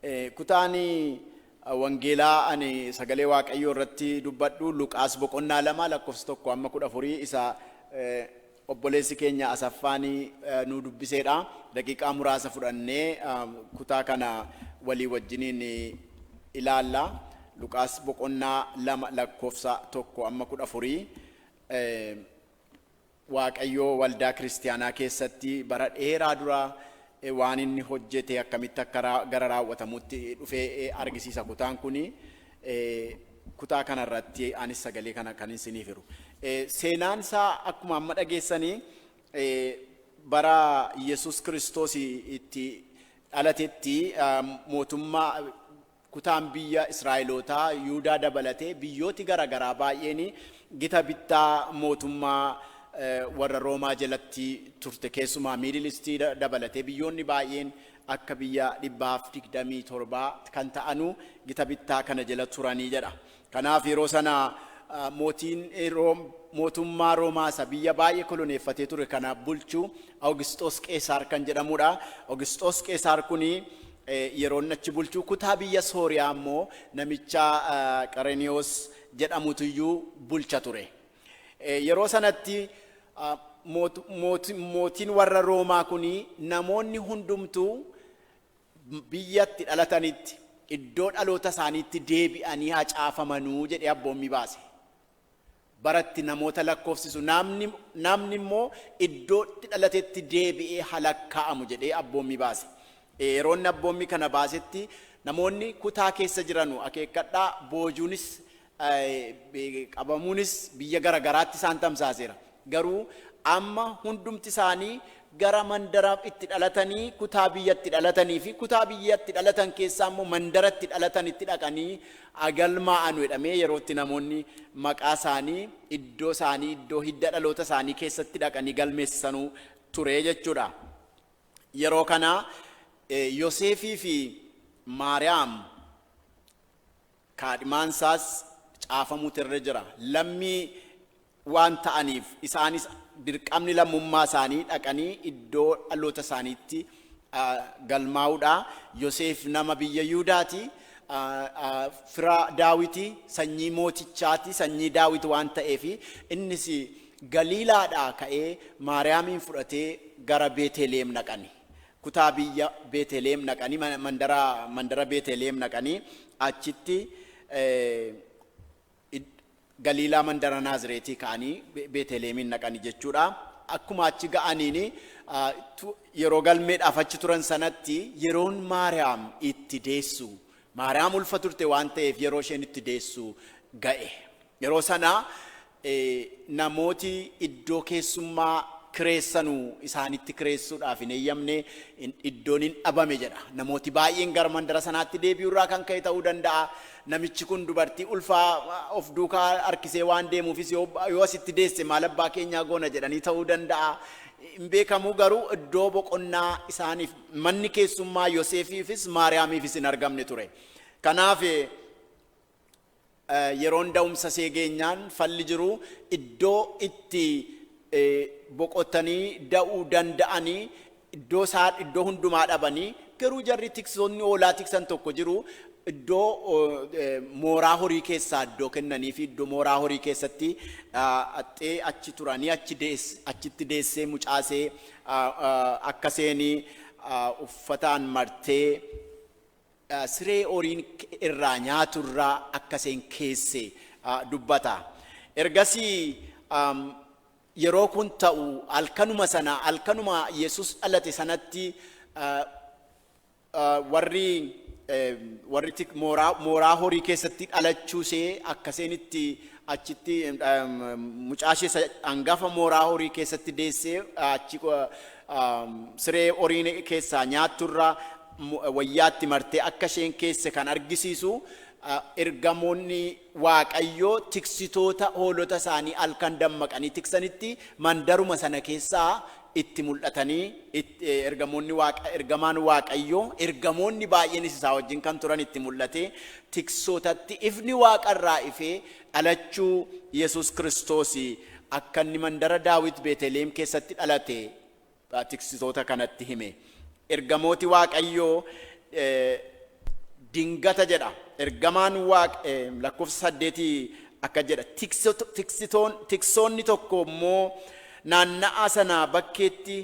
Kutaan wangeelaa ani sagalee Waaqayyoo irratti dubbadhu Luqaas boqonnaa 2 lakkoofsa 1 amma 14 isa obboleessi keenya Asaffaan nu dubbiseedha. Daqiiqaa muraasa fudhannee kutaa kana walii wajjiniin ilaalla. Luqaas boqonnaa 2 lakkoofsa 1 amma 14. Waaqayyoo waldaa kiristiyaanaa keessatti bara dheeraa dura waan inni hojjete akkamitti akka gara raawwatamutti dhufee argisiisa kutaan kuni. Kutaa kanarratti anis sagalee kana kan isiniif hiru. Seenaan isaa akkuma amma dhageessanii bara Yesus Kiristoos itti dhalatetti mootummaa kutaan biyya Israa'elootaa Yihudaa dabalatee biyyooti garaagaraa baay'een gita bittaa mootummaa warra Roomaa jalatti turte. Keessumaa Middle East dabalatee biyyoonni baay'een akka biyya 127 kan ta'anu gita bittaa kana jala turanii jedha. Kanaaf yeroo sana mootiin mootummaa Roomaa isa biyya baay'ee koloneeffatee ture kana bulchu Awugisxoos Qeesaar kan jedhamudha. Awugisxoos Qeesaar kuni yeroo inni achi bulchu kutaa biyya Sooriyaa immoo namicha Qareniyoos jedhamutu iyyuu bulcha ture. Yeroo sanatti mootiin warra Roomaa kuni namoonni hundumtuu biyyatti dhalatanitti, iddoo dhaloota isaaniitti deebi'anii hacaafamanuu jedhee abboommii baase. Baratti namoota lakkoofsisu, namni immoo iddootti dhalatetti deebi'ee halakkaa'amu jedhee abboommii baase. Yeroo inni abboommii kana baasetti namoonni kutaa keessa jiranu, akeekkadhaa, boojuunis qabamuunis biyya garagaraatti isaan tamsaaseera. Garuu amma hundumti isaanii gara mandara itti dhalatanii, kutaa biyyatti dhalatanii fi kutaa biyyatti dhalatan keessaa immoo mandara itti dhalatanitti dhaqanii agalmaa'anu jedhamee yerootti namoonni maqaa isaanii, iddoo isaanii, iddoo hidda dhaloota isaanii keessatti dhaqanii galmeessisanuu ture jechuudha. Yeroo kana Yoseefii fi Maariyaam kaadhimaan isaas caafamuutu irra jira. Lammii waan ta'aniif isaanis dirqamni lammummaa isaanii dhaqanii iddoo dhaloota isaaniitti galmaa'uudha. Yoseef nama biyya Yihudaati. Fira Daawiti, sanyii mootichaati, sanyii Daawit waan ta'eef innis Galiilaadhaa ka'ee Maariyaamiin fudhatee gara Beeteleem dhaqani. Kutaa biyya Beeteleem dhaqanii, mandara Beeteleem dhaqanii, achitti Galiilaa mandara Naazireetii ka'anii Beeteleemiin dhaqanii jechuudha. Akkuma achi ga'aniin, yeroo galmeedhaaf achi turan sanatti yeroon Maariyaam itti deessu, Maariyaam ulfa turte waan ta'eef, yeroo isheen itti deessu ga'e. Yeroo sana namooti iddoo keessummaa kireessanuu isaanitti kireessuudhaaf hin eeyyamne, iddoon hin dhabame jedha. Namooti baay'een gara mandara sanaatti deebi'uu irraa kan ka'e ta'uu danda'a. Namichi kun dubartii ulfaa of duukaa harkisee waan deemuufis yoo asitti deesse maal abbaa keenyaa goona jedhanii ta'uu danda'a. Hin beekamu, garuu iddoo boqonnaa isaaniif manni keessummaa Yoseefiifis Maariyaamiifis hin argamne ture. Kanaaf yeroon da'umsa ishee geenyaan falli jiru iddoo itti boqotanii da'uu danda'anii iddoo isaa iddoo hundumaa dhabanii, garuu jarri tiksoonni hoolaa tiksan tokko jiru, iddoo mooraa horii keessaa iddoo kennanii fi iddoo mooraa horii keessatti axxee achi turanii achitti deessee mucaasee akka seenii uffataan martee siree horiin irraa nyaatu irraa akka isheen keesse dubbata. Ergasii yeroo kun ta'u halkanuma sana, halkanuma Yesus dhalate sanatti, warri mooraa horii keessatti dhalachuusee akka isheen itti achitti mucaa ishee hangafa mooraa horii keessatti deessee achi siree horiin keessaa nyaatturra wayyaatti martee akka isheen keesse kan argisiisu, ergamoonni Waaqayyoo tiksitoota hoolota isaanii halkan dammaqanii tiksanitti mandaruma sana keessaa itti mul'atanii, ergamoonni waaqa ergamaan Waaqayyoo, ergamoonni baay'eenis isaa wajjin kan turan itti mul'ate, tiksootatti ifni waaqarraa ifee dhalachuu Yesus Kiristoos akka inni mandara Daawit Beeteleem keessatti dhalate tiksitoota kanatti hime. Ergamooti Waaqayyoo Dingata jedha. Ergamaan Waaq lakkoofsa 8 akka jedha. Tiksoonni tokko immoo naanna'aa sana bakkeetti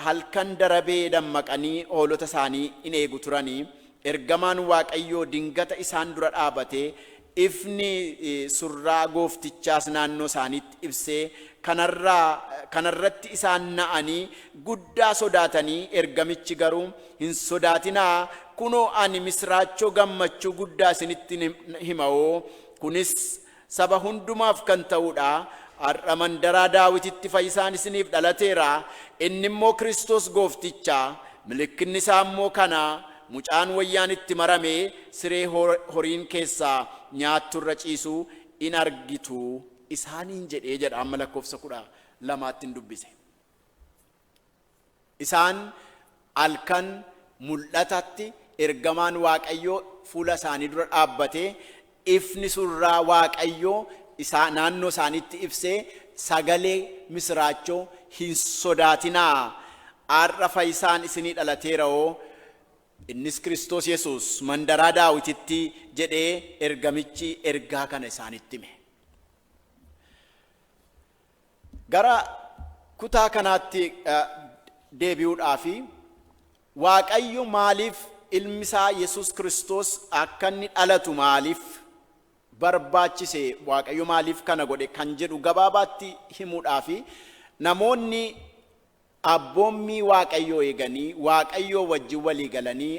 halkan darabee dammaqanii hoolota isaanii in eegu turanii. Ergamaan Waaqayyoo dingata isaan dura dhaabatee, ifni surraa gooftichaas naannoo isaaniitti ibsee, kanarratti isaan na'anii guddaa sodaatanii. Ergamichi garuu, "Hin sodaatinaa, kunoo ani misraachoo gammachuu guddaa isinitti hima'oo, kunis saba hundumaaf kan ta'uudha. Har'a mandaraa Daawititti fayyisaan isiniif dhalateera, inni immoo Kiristoos goofticha. Milikkinni isaa immoo kana: mucaan wayyaan itti marame siree horiin keessaa nyaatturra ciisu in argitu" isaaniin jedhee jedha. Amma lakkoofsa 12tti hin dubbise. Isaan halkan mul'atatti ergamaan Waaqayyoo fuula isaanii dura dhaabbatee, ifni surraa Waaqayyoo isaa naannoo isaaniitti ibsee, sagalee misiraachoo "Hin sodaatinaa, har'a fayyisaan isinii dhalateera'oo, innis Kiristoos Yesuus mandaraa Daawititti" jedhee ergamichi ergaa kana isaanitti hime. Gara kutaa kanaatti deebi'uudhaafi, Waaqayyo maaliif ilmi isaa Yesuus Kiristoos akka inni dhalatu maaliif barbaachise, Waaqayyo maaliif kana godhe kan jedhu gabaabaatti himuudhaafi, namoonni abboommii Waaqayyoo eeganii, Waaqayyoo wajjin walii galanii,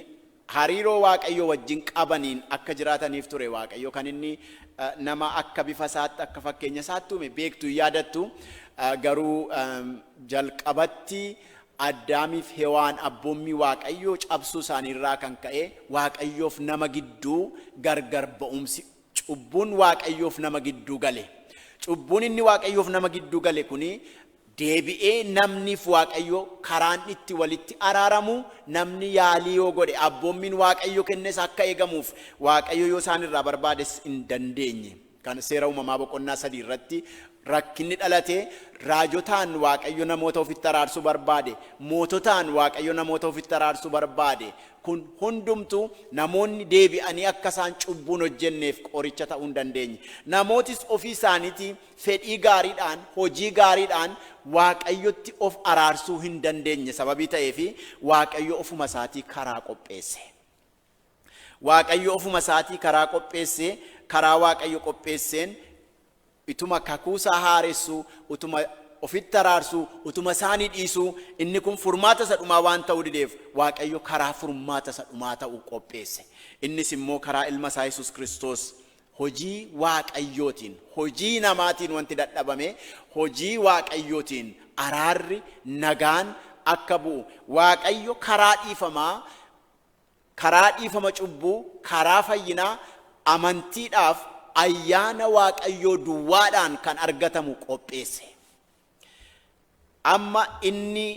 hariiroo Waaqayyoo wajjin qabaniin akka jiraataniif ture Waaqayyo kan inni nama akka bifa isaatti, akka fakkeenya isaatti uume. Beektu, yaadattu. Garuu jalqabatti Addaamiif Hewaan abboommii Waaqayyoo cabsuu isaaniirraa kan ka'e Waaqayyoof nama gidduu gargar ba'umsi, cubbuun Waaqayyoof nama gidduu gale. Cubbuun inni Waaqayyoof nama gidduu gale kuni deebi'ee namniif Waaqayyo karaan itti walitti araaramu, namni yaalii yoo godhe, abboommiin Waaqayyo kennes akka eegamuuf Waaqayyo yoo isaan irraa barbaades hin dandeenye. Kan Seera Uumamaa boqonnaa 3 irratti rakkinni dhalate, raajotaan Waaqayyo namoota ofitti araarsuu barbaade, moototaan Waaqayyo namoota ofitti araarsuu barbaade. Kun hundumtuu namoonni deebi'anii akka isaan cubbuun hojjenneef qoricha ta'uu hin dandeenye. Namootis ofii isaaniitii fedhii gaariidhaan, hojii gaariidhaan Waaqayyotti of araarsuu hin dandeenye. Sababii ta'eefi Waaqayyo ofuma isaatii karaa qopheesse. Waaqayyo ofuma isaatii karaa qopheesse. Karaa Waaqayyo qopheesseen ituma kakuusaa haaressuu, utuma ofitti araarsuu, utuma isaanii dhiisuu, inni kun furmaata isa dhumaa waan ta'uu dideef, Waaqayyo karaa furmaata isa dhumaa ta'u qopheesse. Innis immoo karaa ilma isaa Yesuus Kiristoos, hojii Waaqayyootiin, hojii namaatiin wanti dadhabame, hojii Waaqayyootiin araarri, nagaan akka bu'u, Waaqayyo karaa dhiifamaa, karaa dhiifama cubbuu, karaa fayyinaa amantiidhaaf ayyaana Waaqayyoo duwwaadhaan kan argatamu qopheesse. Amma inni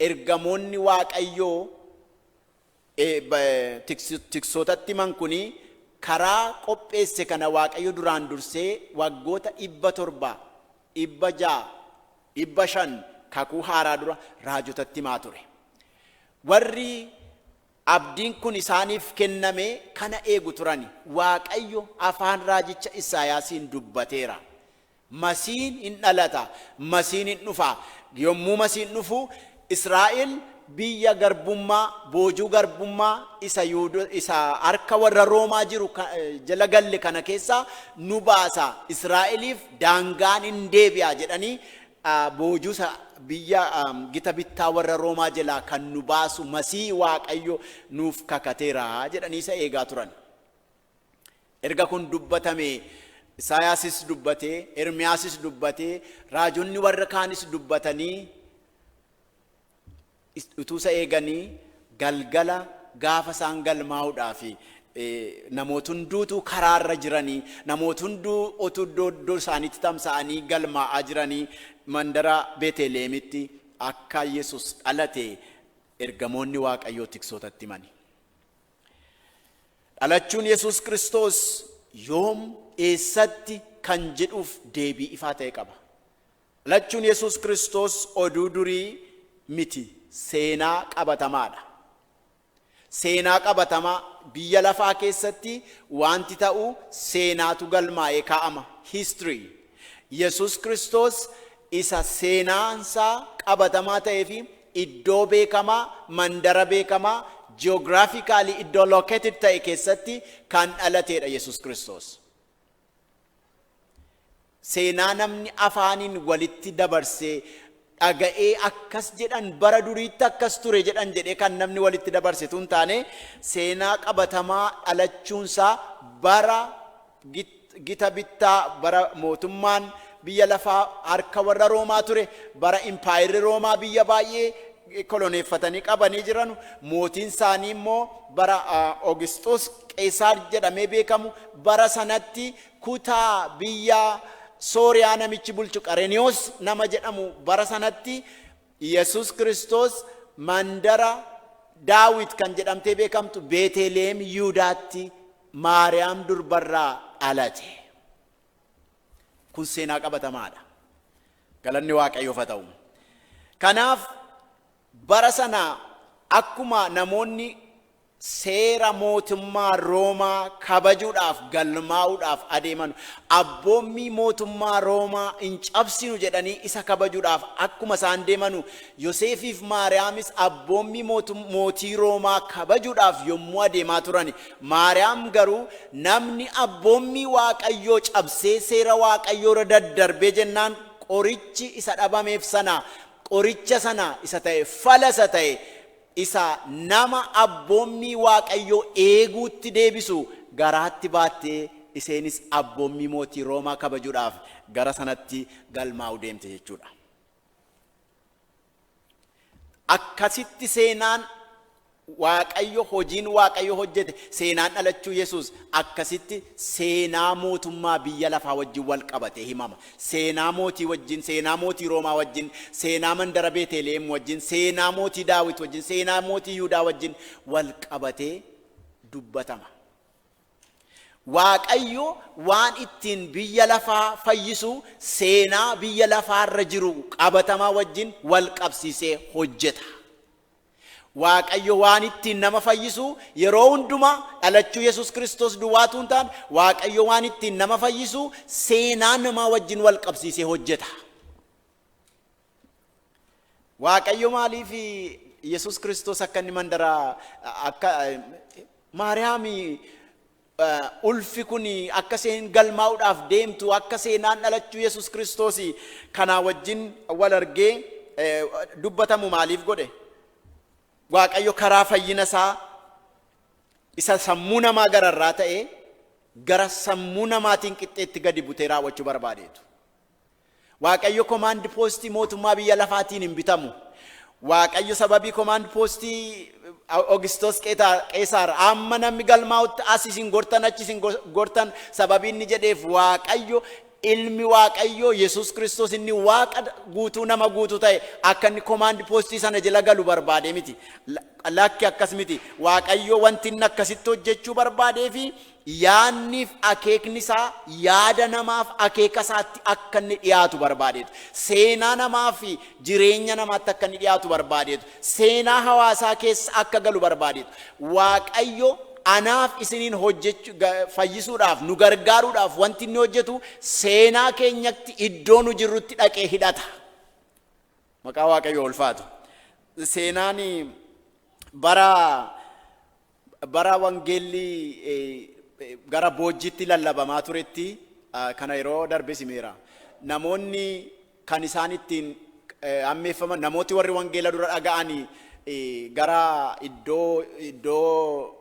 ergamoonni Waaqayyoo tiksootatti himan kuni, karaa qopheesse kana Waaqayyo duraan dursee waggoota 700, 600, 500 Kakuu Haaraa dura raajotatti himaa ture. Warri abdiin kun isaaniif kenname kana eegu turani. Waaqayyo afaan raajicha Isaayaasiin dubbateera. Masiin hin dhalata, Masiin hin dhufa. Yommuu Masiin dhufu Israa'el biyya garbummaa, boojuu garbummaa isa isa harka warra Roomaa jiru jala galle kana keessaa nu baasa, Israa'eliif daangaan hin deebi'a jedhanii, boojuu isa biyya gita bittaa warra Roomaa jalaa kan nu baasu Masii Waaqayyo nuuf kakateera jedhanii isa eegaa turan. Erga kun dubbatame, Isaayaasis dubbatee, Ermiyaasis dubbatee, raajonni warra kaanis dubbatanii, utuu isa eeganii, galgala gaafa isaan galmaa'uudhaaf namoota hunduutu karaarra jiranii, namoota hunduu utuu iddoo iddoo isaaniitti tamsa'anii galmaa'aa jiranii, mandara Beeteleemitti akka Yesus dhalate ergamoonni Waaqayyoo tiksootatti himani. Dhalachuun Yesus Kiristoos yoom, eessatti kan jedhuuf deebii ifaa ta'e qaba. Dhalachuun Yesus Kiristoos oduu durii miti, seenaa qabatamaadha. Seenaa qabatamaa biyya lafaa keessatti wanti ta'u seenaatu galmaa'ee kaa'ama. History. Yesus Kiristoos isa seenaansaa qabatamaa ta'ee fi iddoo beekamaa, mandara beekamaa, geographically iddoo located ta'e keessatti kan dhalateedha Yesus Kiristoos. Seenaa namni afaaniin walitti dabarsee dhaga'ee, akkas jedhan, bara duriitti akkas ture jedhan jedhee kan namni walitti dabarse tun taane, seenaa qabatamaa dhalachuunsaa bara gita bittaa, bara mootummaan biyya lafaa harka warra Roomaa ture, bara impaayirri Roomaa biyya baay'ee koloneeffatanii qabanii jiran, mootiin isaanii immoo bara Ogisxoos Qeesaar jedhamee beekamu, bara sanatti kutaa biyya Sooriyaa namichi bulchu Qareniyoos nama jedhamu, bara sanatti Yesus Kiristoos mandara Daawit kan jedhamtee beekamtu Beeteleem Yihudaatti Maariyaam durbarraa dhalate. Kun seenaa qabatamaadha. Galanni Waaqayyoof haa ta'u. Kanaaf bara sana akkuma namoonni seera mootummaa Roomaa kabajuudhaaf galmaa'uudhaaf adeeman, abboommii mootummaa Roomaa hin cabsinu jedhanii isa kabajuudhaaf akkuma isaan deemanu, Yoseefiif Maariyaamis abboommii mootii Roomaa kabajuudhaaf yommuu adeemaa turan, Maariyaam garuu namni abboommii Waaqayyoo cabsee seera Waaqayyoo irra daddarbee jennaan qorichi isa dhabameef sana, qoricha sana isa ta'e, fala isa ta'e, isa nama abboommii Waaqayyoo eeguutti deebisu garaatti baattee, isheenis abboommii mootii Roomaa kabajuudhaaf gara sanatti galmaa'uu deemte jechuudha. Akkasitti seenaan Waaqayyo, hojiin Waaqayyo hojjete, seenaan dhalachuu Yesuus akkasitti seenaa mootummaa biyya lafaa wajjin wal qabate himama. Seenaa mootii wajjin, seenaa mootii Roomaa wajjin, seenaa mandara Beeteleem wajjin, seenaa mootii Daawit wajjin, seenaa mootii Yihudaa wajjin wal qabatee dubbatama. Waaqayyo waan ittiin biyya lafaa fayyisu seenaa biyya lafaarra jiru qabatamaa wajjin wal qabsiisee hojjeta. Waaqayyo waan ittiin nama fayyisu yeroo hundumaa dhalachuu Yesus Kiristoos duwwaatu hin taane, Waaqayyo waan ittiin nama fayyisu seenaa namaa wajjin wal qabsiisee hojjeta. Waaqayyo maaliif Yesus Kiristoos akka inni mandara akka Maariyaami ulfi kun akka isheen galmaa'uudhaaf deemtu, akka seenaan dhalachuu Yesus Kiristoos kanaa wajjin wal argee dubbatamu maaliif godhe? Waaqayyo karaa fayyina isaa isa sammuu namaa gararraa ta'e gara sammuu namaatiin qixxeetti gadi butee raawwachuu barbaadeetu. Waaqayyo command postii mootummaa biyya lafaatiin hin bitamu. Waaqayyo sababii command postii Ogistos Qeesaar amma namni galmaa'utti as isin gortan, achi isin gortan sababii inni jedheef, Waaqayyo ilmi Waaqayyo Yesus Kiristoos inni Waaqa guutuu nama guutuu ta'e akka inni command postii sana jala galu barbaade miti. Lakki, akkas miti. Waaqayyo wanti inni akkasitti hojjechuu barbaadee fi yaanniif akeekni isaa yaada namaaf akeeka isaatti akka inni dhiyaatu barbaadeetu. Seenaa namaa fi jireenya namaatti akka inni dhiyaatu barbaadeetu. Seenaa hawaasaa keessa akka galu barbaadeetu. Waaqayyo anaaf isiniin hojjechuu, fayyisuudhaaf, nu gargaaruudhaaf wanti inni hojjetu seenaa keenyatti iddoo nu jirrutti dhaqee hidhata. Maqaa Waaqayyoo ulfaatu. Seenaan bara wangeelli gara Boojjiitti lallabamaa turetti, kana yeroo darbe simeera. Namoonni kan isaan ittiin hammeeffaman, namooti warri wangeela dura dhaga'anii gara iddoo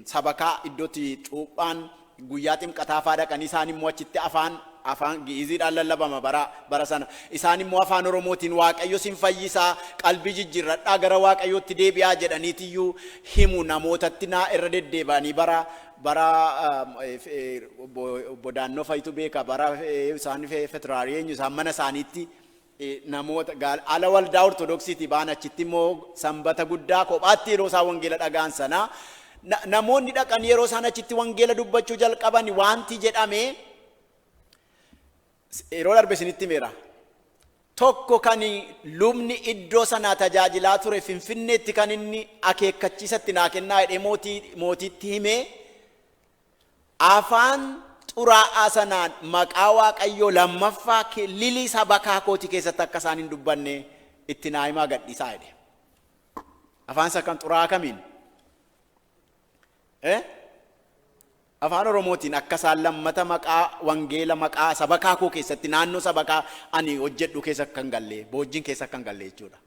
sabakaa, iddootti cuuphaan guyyaa ximqataa faa dhaqanii, isaan immoo achitti afaan Gi'iziidhaan lallabama bara sana, isaan immoo afaan Oromootiin "Waaqayyo sin fayyisaa, qalbii jijjiirradhaa, gara Waaqayyootti deebi'aa" jedhaniitiyyuu himu namootatti naa irra deddeebi'anii. Bara obbo Daannoo Fayitu beeka, bara isaan federaalii eenyu isaan mana isaaniitti namoota ala waldaa Ortodoksiitii ba'an achitti immoo sanbata guddaa kophaatti yeroo isaan wangeela dhaga'an sana, namoonni dhaqan yeroo isaan achitti wangeela dubbachuu jalqaban wanti jedhame yeroo darbe isinitti himeera. Tokko kan lubni iddoo sanaa tajaajilaa ture Finfinneetti kan inni akeekkachiisatti naa kennaa jedhee mootiitti himee, afaan xuraa'aa sanaan maqaa Waaqayyoo lammaffaa lilii saba kaakooti keessatti akka isaan hin dubbanne itti naa himaa gadhiisaa jedhe. Afaan isa kan xuraa'aa kamiin? Afaan Oromootiin akka isaan lammata maqaa wangeela maqaa saba kaakoo keessatti, naannoo sabakaa ani hojjedhu keessa akka hin galle, boojjiin keessa akka hin galle jechuudha.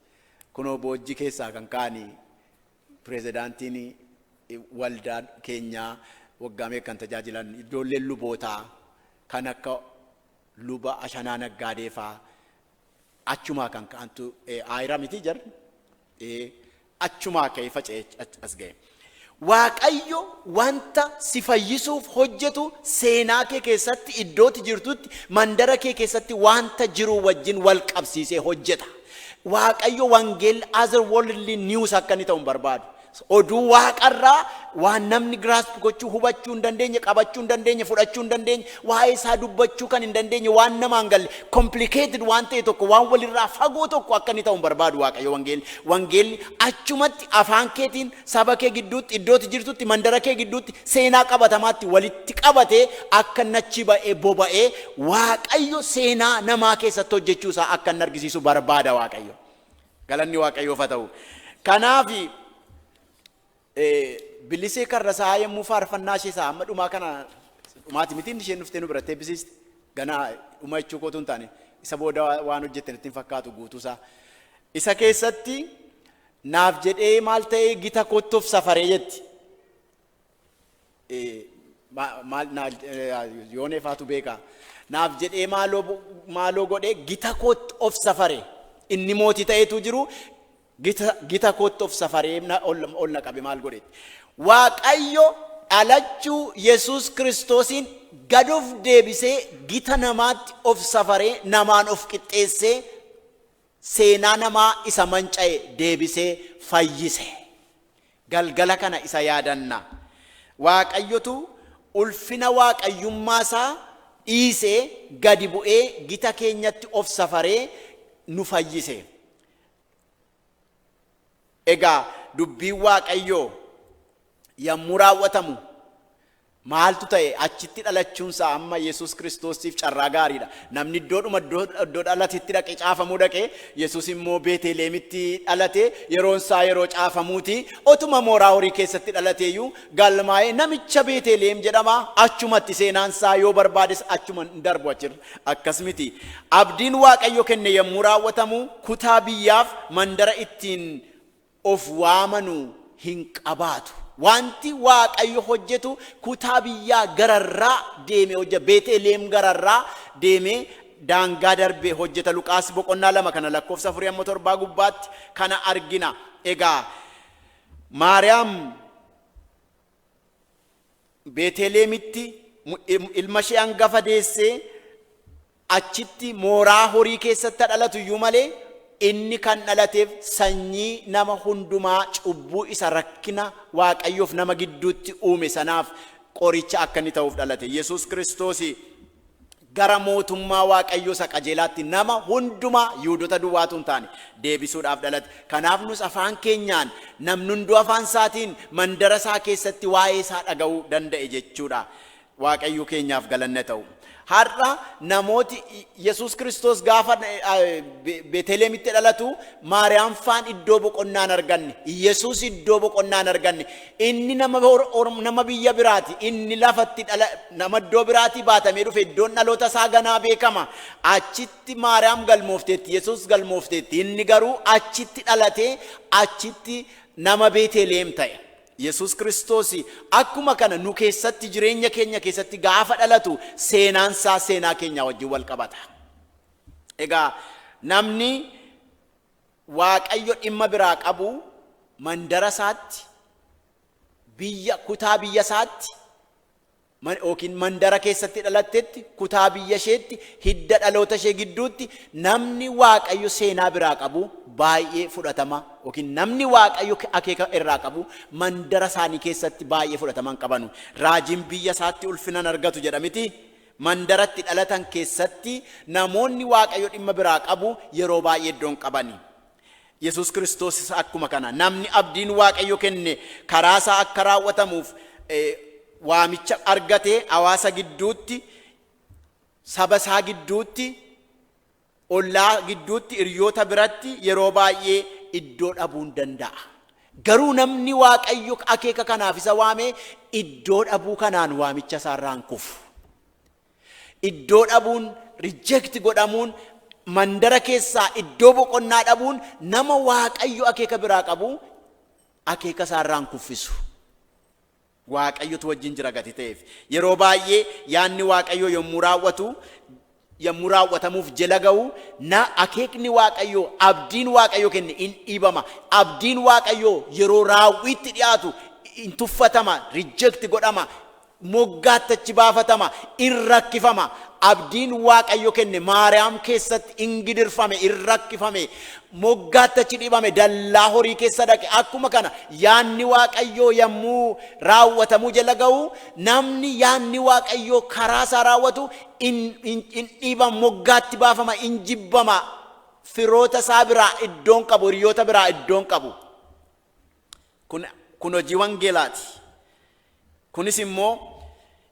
Kunoo boojjii keessaa kan ka'anii pirezidaantiin waldaa keenyaa waggaa meeqa kan tajaajilan, ijoolleen lubootaa kan akka luba Ashanaa Naggaadee fa'aa achumaa kan ka'antu aayira miti jarri achumaa ka'ee faca'ee as ga'e. Waaqayyo wanta si fayyisuuf hojjetu seenaa kee keessatti, iddootti jirtutti, mandara kee keessatti wanta jiru wajjin wal qabsiisee hojjeta. Waaqayyo wangeelli other worldly news akka inni ta'u hin barbaadu. Oduu waaqarraa waan namni grasp gochuu, hubachuu hin dandeenye, qabachuu hin dandeenye, fudhachuu hin dandeenye, waa'ee isaa dubbachuu kan hin dandeenye, waan namaan galle, complicated waan ta'e tokko, waan walirraa fagoo tokko akka inni ta'u hin barbaadu Waaqayyo wangeelli. Wangeelli achumatti afaan keetiin saba kee gidduutti, iddootti jirtutti, mandara kee gidduutti, seenaa qabatamaatti walitti qabatee akka inni achi ba'ee boba'ee Waaqayyo seenaa namaa keessatti hojjechuu isaa akka inni argisiisu barbaada Waaqayyo. Galanni Waaqayyoof haa ta'u. Kanaaf Bilisee Karrasaa yommuu faarfannaa ishee isaa amma dhumaa kana, dhumaati miti, isheen dhuftee nu biratti eebbisiiste, ganaa dhuma jechuu kootu hin taane, isa booda waan hojjetten ittiin fakkaatu guutuusaa. Isa keessatti naaf jedhee maal ta'ee gita kottuuf safaree jetti. Maal yoon efaatu beeka. Naaf jedhee maaloo maaloo godhee gita kootti of safare. Inni mootii ta'etu jiru gita kootti of safaree ol na qabe maal godhetti. Waaqayyo dhalachuu Yesuus Kiristoosiin gad of deebisee gita namaatti of safaree, namaan of qixxeessee, seenaa namaa isa manca'e deebisee fayyise. Galgala kana isa yaadanna. Waaqayyotu ulfina waaqayyummaa isaa dhiisee gadi bu'ee gita keenyatti of safaree nu fayyise. Egaa dubbiin Waaqayyoo yommuu raawwatamu maaltu ta'e? Achitti dhalachuunsaa amma Yesuus Kiristoosiif carraa gaariidha. Namni iddoodhuma iddoo dhalatetti dhaqee caafamuu dhaqee, Yesuus immoo Beeteleemitti dhalate. Yeroon isaa yeroo caafamuuti. Otuma mooraa horii keessatti dhalateeyyuu galmaa'ee namicha Beeteleem jedhama. Achumatti seenaan isaa yoo barbaades achuma hin darbu achirra. Akkas miti. Abdiin Waaqayyo kenne yommuu raawwatamu kutaa biyyaaf mandara ittiin of waamanu hin qabaatu. Wanti Waaqayyo hojjetu kutaa biyyaa gararraa deemee hojjeta. Beeteleem gararraa deemee daangaa darbee hojjeta. Luqaas boqonnaa 2 kana lakkoofsa 4 amma 7 gubbaatti kana argina. Egaa Maariyaam Beeteleemitti ilma ishee hangafa deessee, achitti mooraa horii keessatti dhalatu iyyuu malee, inni kan dhalateef sanyii nama hundumaa cubbuu isa rakkina Waaqayyoof nama gidduutti uume sanaaf qoricha akka inni ta'uuf dhalate. Yesuus Kiristoos gara mootummaa Waaqayyoo isa qajeelaatti nama hundumaa, Yihuudota duwwaatu hin taane, deebisuudhaaf dhalate. Kanaaf nus afaan keenyaan namni hunduu afaan isaatiin mandara isaa keessatti waa'ee isaa dhaga'uu danda'e jechuudha. Waaqayyo keenyaaf galanna ta'u. Har'a namooti Yesuus Kiristoos gaafa Beeteleemitti dhalatu Maariyaam faan iddoo boqonnaa hin arganne. Yesuus iddoo boqonnaa hin arganne. Inni nama biyya biraati. Inni lafatti dhala nama iddoo biraatii baatamee dhufe, iddoon dhaloota isaa ganaa beekama. Achitti Maariyaam galmoofteetti, Yesuus galmoofteetti. Inni garuu achitti dhalatee achitti nama Beeteleem ta'e. Yesuus Kiristoos akkuma kana nu keessatti, jireenya keenya keessatti gaafa dhalatu seenaan isaa seenaa keenya wajjin wal qabata. Egaa namni Waaqayyo dhimma biraa qabu mandara isaatti, biyya kutaa biyya isaatti yookiin mandara keessatti dhalattetti, kutaa biyya isheetti, hidda dhaloota ishee gidduutti namni Waaqayyo seenaa biraa qabu baay'ee fudhatama yookiin namni Waaqayyo akeeka irraa qabu mandara isaanii keessatti baay'ee fudhatama hin qabanu. Raajiin biyya isaatti ulfinan argatu jedhamiti. Mandaratti dhalatan keessatti namoonni Waaqayyo dhimma biraa qabu yeroo baay'ee iddoon qabani. Yesuus Kiristoosis akkuma kana namni abdiin Waaqayyo kenne karaa isaa akka raawwatamuuf waamicha argate hawaasa gidduutti, saba isaa gidduutti, ollaa gidduutti, hiriyoota biratti yeroo baay'ee iddoo dhabuu hin danda'a. Garuu namni Waaqayyo akeeka kanaaf isa waame iddoo dhabuu kanaan waamicha isaarraan kufu. Iddoo dhabuun, reject godhamuun, mandara keessaa iddoo boqonnaa dhabuun nama Waaqayyo akeeka biraa qabu akeeka isaarraan kuffisu. Waaqayyotu wajjin jira gati ta'eef. Yeroo baay'ee yaanni Waaqayyoo yommuu raawwatu, yommuu raawwatamuuf jela ga'u, na akeekni Waaqayyoo, abdiin Waaqayyoo kenne in dhiibama. Abdiin Waaqayyoo yeroo raawwiitti dhiyaatu in tuffatama, reject godhama, moggaatti achi baafatama, in rakkifama. Abdiin Waaqayyo kenne Maariyaam keessatti in gidirfame, in rakkifame, moggaatti achi dhiibame, dallaa horii keessa dhaqe. Akkuma kana yaanni Waaqayyoo yommuu raawwatamuu jala ga'u, namni yaanni Waaqayyoo karaa isaa raawwatu in dhiibama, moggaatti baafama, in jibbama. Firoota isaa biraa iddoon qabu, hiriyoota biraa iddoon qabu. Kun hojii wangeelaati. Kunis immoo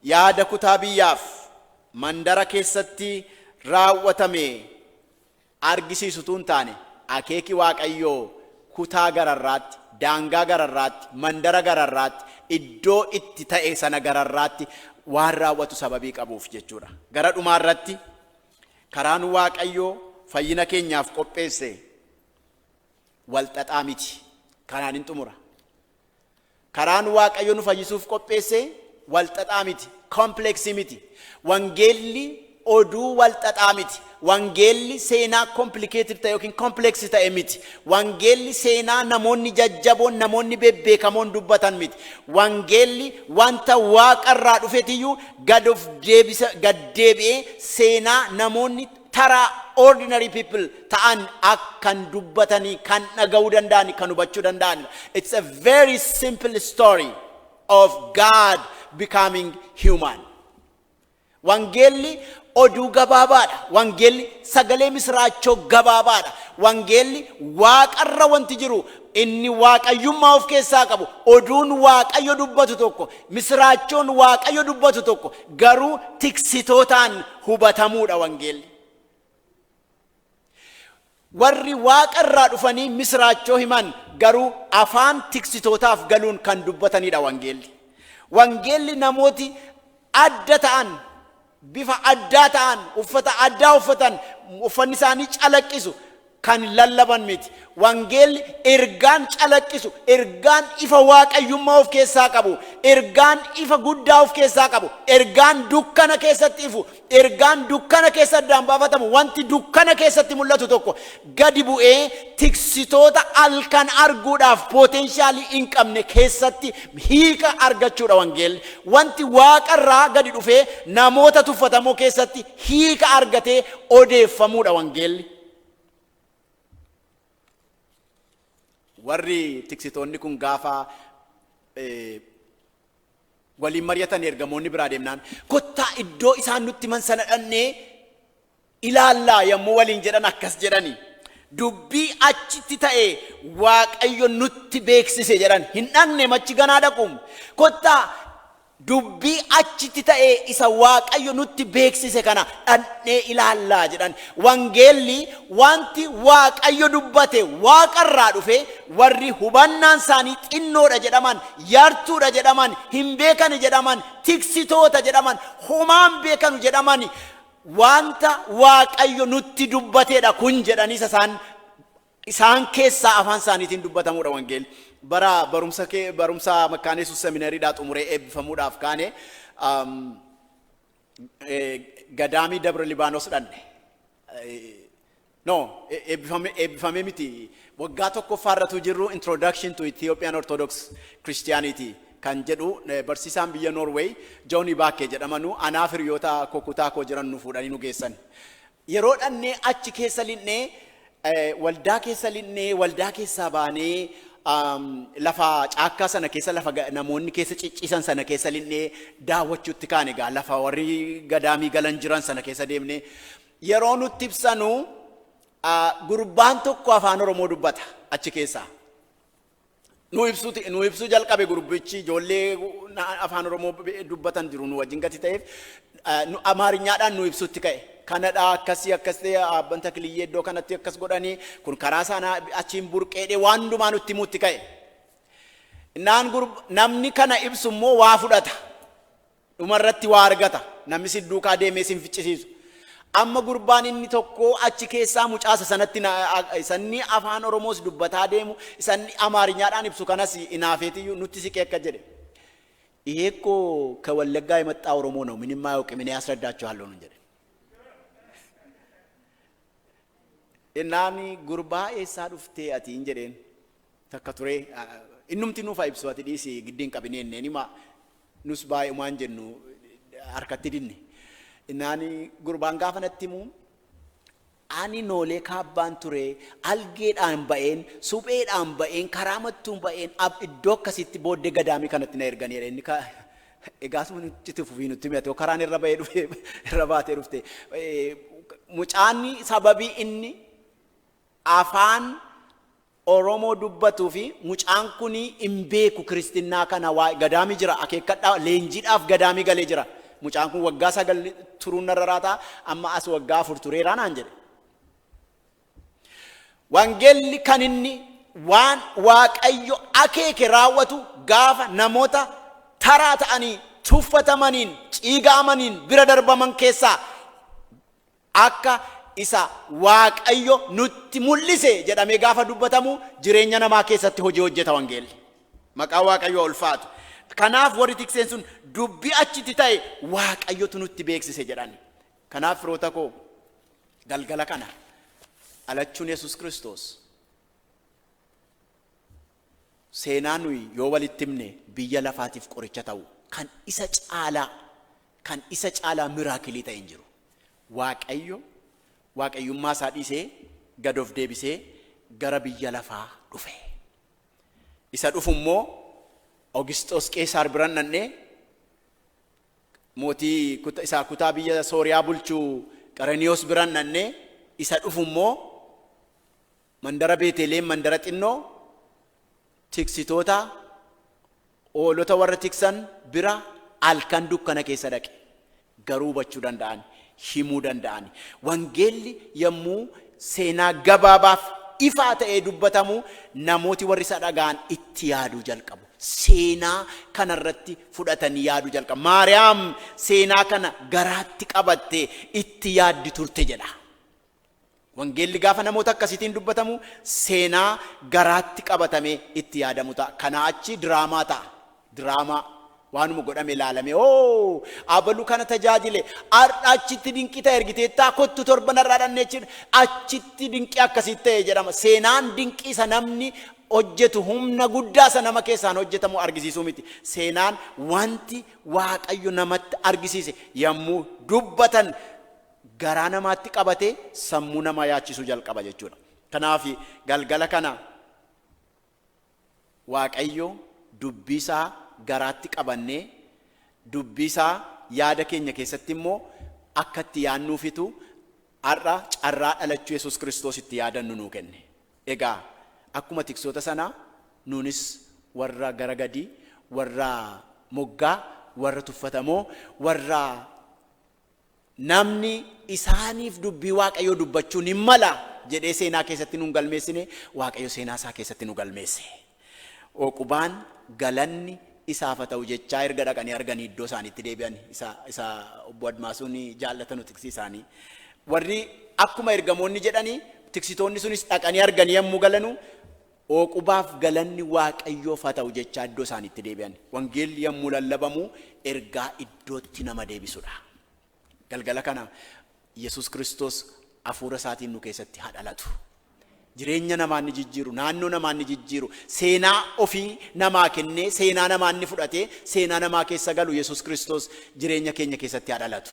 yaada kutaa biyyaaf mandara keessatti raawwatame argisiisutu hin taane, akeeki Waaqayyoo kutaa gararraatti, daangaa gararraatti, mandara gararraatti, iddoo itti ta'e sana gararraatti waan raawwatu sababii qabuuf jechuudha. Gara dhumaarratti, karaan Waaqayyoo fayyina keenyaaf qopheesse walxaxaa miti. Kanaan hin xumura. Karaan Waaqayyo nu fayyisuuf qopheesse walxaxaa miti, complex miti. Wangeelli oduu walxaxaa miti. Wangeelli seenaa complicated ta'e yookiin complex ta'e miti. Wangeelli seenaa namoonni jajjaboon, namoonni bebbeekamoon dubbatan miti. Wangeelli wanta waaqarraa dhufetiyyuu gad of deebisa, gad deebi'ee seenaa namoonni taraa ordinary people ta'an akkan dubbatanii, kan dhaga'uu danda'ani, kan hubachuu danda'anidha. It's a very simple story of God becoming human. Wangeelli oduu gabaabaadha. Wangeelli sagalee misiraachoo gabaabaadha. Wangeelli waaqarra wanti jiru inni waaqayyummaa of keessaa qabu, oduun Waaqayyo dubbatu tokko, misiraachoon Waaqayyo dubbatu tokko garuu tiksitootaan hubatamuudha wangeelli. Warri waaqarraa dhufanii misiraachoo himan garuu afaan tiksitootaaf galuun kan dubbatanidha wangeelli. Wangeelli namooti adda ta'an, bifa addaa ta'an, uffata addaa uffatan, uffanni isaanii calaqqisu kan lallaban miti. Wangeelli ergaan calaqqisu, ergaan ifa waaqayyummaa of keessaa qabu, ergaan ifa guddaa of keessaa qabu, ergaan dukkana keessatti ifu, ergaan dukkana keessa addaan baafatamu, wanti dukkana keessatti mul'atu tokko gadi bu'ee tiksitoota halkan arguudhaaf potential hin qabne keessatti hiika argachuudha wangeelli. Wanti waaqarraa gadi dhufee namoota tuffatamoo keessatti hiika argatee odeeffamuudha wangeelli. Warri tiksitoonni kun gaafa waliin mari'atan, ergamoonni biraa deemnaan, "Kottaa iddoo isaan nutti himan sana dhannee ilaallaa" yommuu waliin jedhan akkas jedhani. "Dubbii achitti ta'e Waaqayyo nutti beeksise" jedhan. Hin dhaqne, machi ganaa dhaqu. "Kottaa dubbii achitti ta'e isa Waaqayyo nutti beeksise kana dhaqnee ilaallaa" jedhan. Wangeelli wanti Waaqayyo dubbate waaqarraa dhufe warri hubannaan isaanii xinnoodha jedhaman, yartuudha jedhaman, hin beekani jedhaman, tiksitoota jedhaman, homaan beekanu jedhaman, "Wanta Waaqayyo nutti dubbateedha kun" jedhanii isaan keessaa afaan isaaniitiin dubbatamuudha wangeelli. Bara barumsa kee, barumsa Makkaana Yesuus seminariidhaa xumuree eebbifamuudhaaf kaane, gadaamii Dabra Libaanos dhanne. No, eebbifame miti. Waggaa tokkoffaarratu jirru Introduction to Ethiopian Orthodox Christianity kan jedhu barsiisaan biyya Norway Johnny Bakke jedhamanu anaaf hiriyoota kutaa koo jiran nu fuudhanii nu geessan. Yeroo dhannee achi keessa linnee, waldaa keessa linnee, waldaa keessaa baanee Lafa caakkaa sana keessa, lafa namoonni keessa cicciisan sana keessa linnee daawwachuutti kaane. Egaa lafa warri gadaamii galan jiran sana keessa deemne. Yeroo nutti ibsanu, gurbaan tokko afaan Oromoo dubbata achi keessaa. Nu ibsuu jalqabe gurbichi. Ijoollee afaan Oromoo dubbatan jiru nu wajjin gati ta'eef, Amaarinyaadhaan nu ibsutti ka'e. Kanadha, akkasii akkas ta'e, abban Takiliyyee iddoo kanatti akkas godhanii, kun karaa sana achiin burqeedhe, waan hundumaa nutti himuutti ka'e. Naan namni kana ibsu immoo waa fudhata. Dhumarratti waa argata. Namni si duukaa deemee sin ficcisiisu. Amma gurbaan inni tokko achi keessaa mucaasa sanatti, isanni afaan Oromoos dubbataa deemu, isanni Amaarinyaadhaan ibsu kanas inaafeetiyyuu nutti siqee akka jedhe. "ይሄ እኮ ከወለጋ የመጣ ኦሮሞ ነው፣ ምንም አያውቅም፣ እኔ አስረዳችኋለሁ" ነው jedhe. Innaan, "Gurbaa, eessaa dhuftee ati?" hin jedheen. Takka ture innumti nuuf ibsu, "Ati dhiisi, giddiin qabinee," inneen hima. Nus baay'umaan jennu harkatti dinne. Innaan gurbaan gaafa natti himu, "Ani Noolee Kaabbaan ture, algeedhaan ba'een, supheedhaan ba'een, karaa mattuun ba'een, iddoo akkasitti booddee gadaamii kanatti na erganiidha." Inni egaa asuma nutti fufii nutti himate, karaan irra ba'ee dhufe irra baatee dhufte. Mucaan sababii inni afaan Oromoo dubbatuu fi mucaan kun hin beeku kiristinnaa kana, waa gadaamii jira, akeekkadhaa, leenjiidhaaf gadaamii galee jira. Mucaan kun waggaa 9 turuun narra raataa, amma as waggaa 4 tureeraa naan jedhe. Wangeelli kan inni waan Waaqayyo akeeke raawwatu gaafa namoota taraa ta'anii, tuffatamaniin, ciiga'amaniin bira darbaman keessaa akka isa Waaqayyo nutti mul'ise jedhamee gaafa dubbatamu, jireenya namaa keessatti hojii hojjeta wangeelli. Maqaa Waaqayyoo ulfaatu. Kanaaf warri tikseen sun dubbii achitti ta'e Waaqayyotu nutti beeksise jedhan. Kanaaf firoota koo, galgala kana dhalachuun Yesuus Kiristoos seenaa nuyi yoo walitti himne biyya lafaatiif qoricha ta'u kan isa caalaa miracle ta'e hin jiru. Waaqayyo waaqayyummaa isaa dhiisee gad of deebisee gara biyya lafaa dhufe. Isa dhufu immoo Ogisxoos Qeesaar biran dhannee, mootii isaa kutaa biyya Sooriyaa bulchuu Qaraniyoos biran dhannee, isa dhufu immoo mandara Beeteleem, mandara xinnoo, tiksitoota hoolota warra tiksan bira halkan dukkana keessa dhaqe. Garuu hubachuu danda'an, himuu danda'an. Wangeelli yommuu seenaa gabaabaaf ifaa ta'ee dubbatamu, namooti warri isa dhaga'an itti yaaduu jalqabu. Seenaa kanarratti fudhatanii yaaduu jalqabu. Maariyaam seenaa kana garaatti qabattee itti yaaddi turte jedha. Wangeelli gaafa namoota akkasiitiin dubbatamu seenaa garaatti qabatamee itti yaadamu ta'a. Kanaa achi diraamaa ta'a. Diraamaa waanuma godhame ilaalame, "Oo, abalu kana tajaajile, har'a achitti dinqii ta'e ergiteettaa, kottu torban irraa dhannee achitti dinqii akkasitti ta'e" jedhama. Seenaan dinqii isa namni hojjetu, humna guddaa isa nama keessaan hojjetamu argisiisuu miti. Seenaan wanti Waaqayyo namatti argisiise yommuu dubbatan garaa namaatti qabatee sammuu namaa yaachisuu jalqaba jechuudha. Kanaaf galgala kana Waaqayyo dubbii isaa garaatti qabannee, dubbii isaa yaada keenya keessatti immoo akka itti yaannuufitu har'a carraa dhalachuu Yesuus Kiristoos itti yaadannu nuu kenne. Egaa akkuma tiksoota sanaa nuunis warra gara gadii, warra moggaa, warra tuffatamoo, warra namni isaaniif dubbii Waaqayyoo dubbachuun hin mala jedhee seenaa keessatti nu galmeessine, Waaqayyo seenaa isaa keessatti nu galmeesse. Oqubaan galanni isaaf haa ta'u jechaa erga dhaqanii arganii iddoo isaaniitti deebi'an, isa obbo Admaasuun jaallatanu tiksii isaanii. Warri akkuma ergamoonni jedhanii, tiksitoonni sunis dhaqanii arganii yommuu galanu, "Oqubaaf galanni Waaqayyoof haa ta'u" jechaa iddoo isaaniitti deebi'an. Wangeelli yommuu lallabamu ergaa iddootti nama deebisudha. Galgala kana Yesuus Kiristoos hafuura isaatiin nu keessatti haa dhalatu. Jireenya namaa inni jijjiiru, naannoo namaa inni jijjiiru, seenaa ofii namaa kennee, seenaa namaa inni fudhatee, seenaa namaa keessa galu Yesuus Kiristoos jireenya keenya keessatti haa dhalatu.